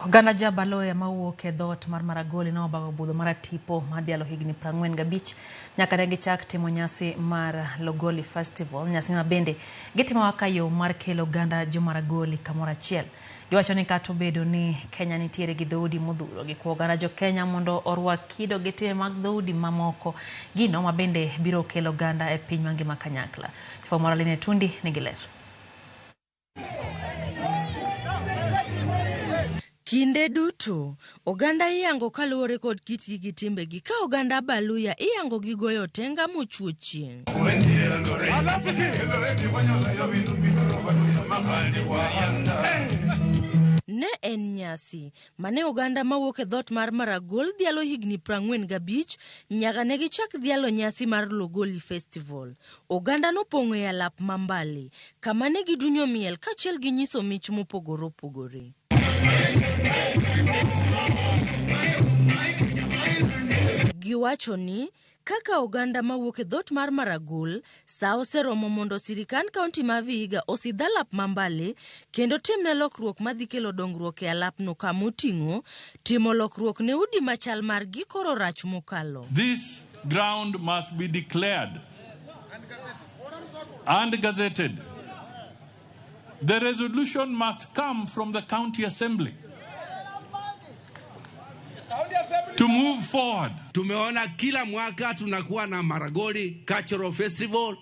Oganda Jabaloya mawuok e dhoot mar Maragoli ne obago budho maratipo mar dhialo higni 45 nyaka ne gichak timo nyasi mar Logoli Festival, nyasi ma bende gitimo kaka yo mar kelo oganda jo-Maragoli kamoro achiel. Giwacho ni kata obedo ni Kenya nitiere gi dhoudi modhuro, gikwayo oganda jo-Kenya mondo orwak kido gi timbe mag dhoudi mamoko, gino ma bende biro kelo oganda e piny mangima kanyakla. Jafwambo Aline Tundi nigi ler. Kinde duto, oganda iyango kaluwore kod kitgi gi timbegi ka oganda Abaluya iyango gi goyo otenga mochuo chieng'. Ne en nyasi mane oganda mawuok e dhoot mar Maragol dhialo higni 45 nyaka ne gichak dhialo nyasi mar Logoli Festival. Oganda nopong'o e alap ma Mbale, kama ne gidunyo miel kaachiel gi nyiso mich mopogore opogore. Giwacho ni kaka oganda mawuok e dhoot mar Maragol, sa oseromo mondo sirikand kaunti ma Vihiga osidh alap ma Mbale kendo timne lokruok madhi kelo dongruok e alapno kama oting'o timo lokruok ne udi ma chal margi koro rach mokalo. This ground must be declared and gazetted. The resolution must come from the county assembly to move forward. Tumeona kila mwaka tunakuwa na Maragoli Cultural Festival,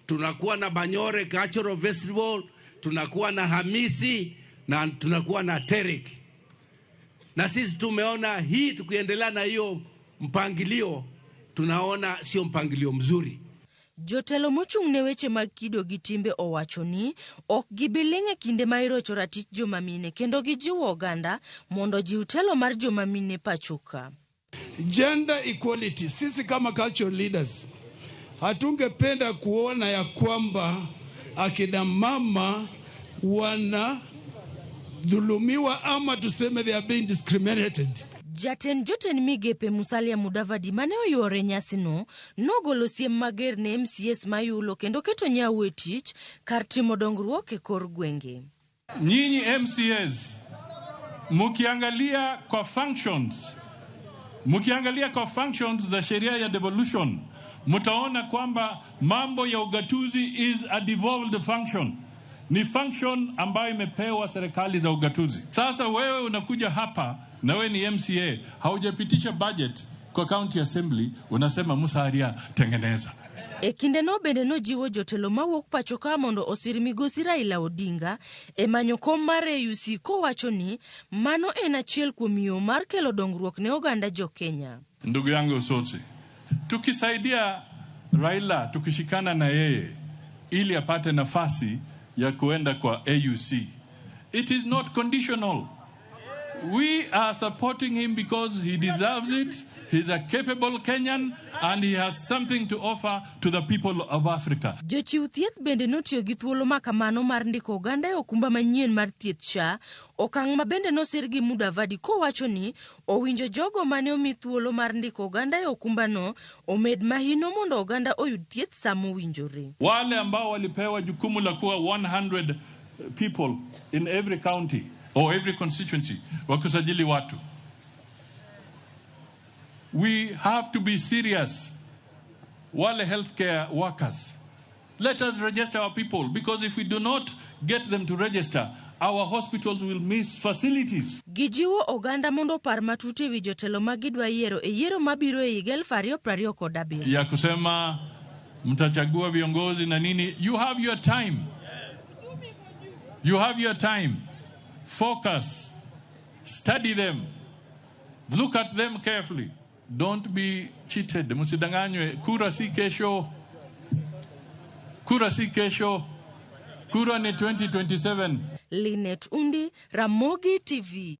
tunakuwa na Banyore Cultural Festival, tunakuwa na Hamisi na tunakuwa na Terik. Na sisi tumeona hii, tukiendelea na hiyo mpangilio, tunaona sio mpangilio mzuri. Jotelo mochung' ne weche mag kido gi timbe owacho ni ok gibi ling' e kinde ma irocho ratich joma mine kendo gijiwo oganda mondo ojiw telo mar joma mine pachoka. Gender equality, sisi kama cultural leaders hatungependa kuona ya kwamba akina mama wanadhulumiwa ama tuseme they are being discriminated. Jatend jotend migepe Musalia Mudavadi mane oyuore e nyasino nogolo siem mager ne MCAs mayulo kendo keto nyawo e tich kar timo dongruok e kor gwenge. Nyinyi MCAs mukiangalia kwa functions, mukiangalia kwa functions za sheria ya devolution mutaona kwamba mambo ya ugatuzi is a devolved function, ni function ambayo imepewa serikali za ugatuzi. Sasa wewe unakuja hapa na wewe ni MCA, haujapitisha budget kwa county assembly, unasema Musalia tengeneza. E kindeno bende nojiwo jotelo mawuok pacho ka mondo osir migosi Raila Odinga e manyo kom mar AUC kowacho ni mano en achiel kuom yo mar kelo dongruok ne oganda jo Kenya. Ndugu yangu Osotsi, tukisaidia Raila, tukishikana na yeye ili apate nafasi ya kuenda kwa AUC, it is not conditional. We are supporting him because he deserves it. He's a capable Kenyan and he has something to offer to the people of Africa. Jochiw thieth bende notiyo gi thuolo ma kamano mar ndiko oganda e okumba manyien mar thieth SHA, okang' ma bende nosir gi Mudavadi kowacho ni owinjo jogo mane omi thuolo mar ndiko oganda e okumbano omed mahino mondo oganda oyud thieth sa mowinjore. Wale ambao walipewa jukumu la kuwa 100 people in every county or every constituency wa kusajili watu. We have to be serious. Wale healthcare workers, let us register our people, because if we do not get them to register, our hospitals will miss facilities. Gijiwo oganda mondo opar matut e wi jotelo ma gidwa yiero e yiero mabiro e higa 2027. Ya kusema mtachagua viongozi na nini, you have your time. You have your time. Focus. Study them. Look at them carefully. Don't be cheated. Msidanganywe. Kura si kesho. Kura si kesho. Kura ni 2027. Linet Undi, Ramogi TV.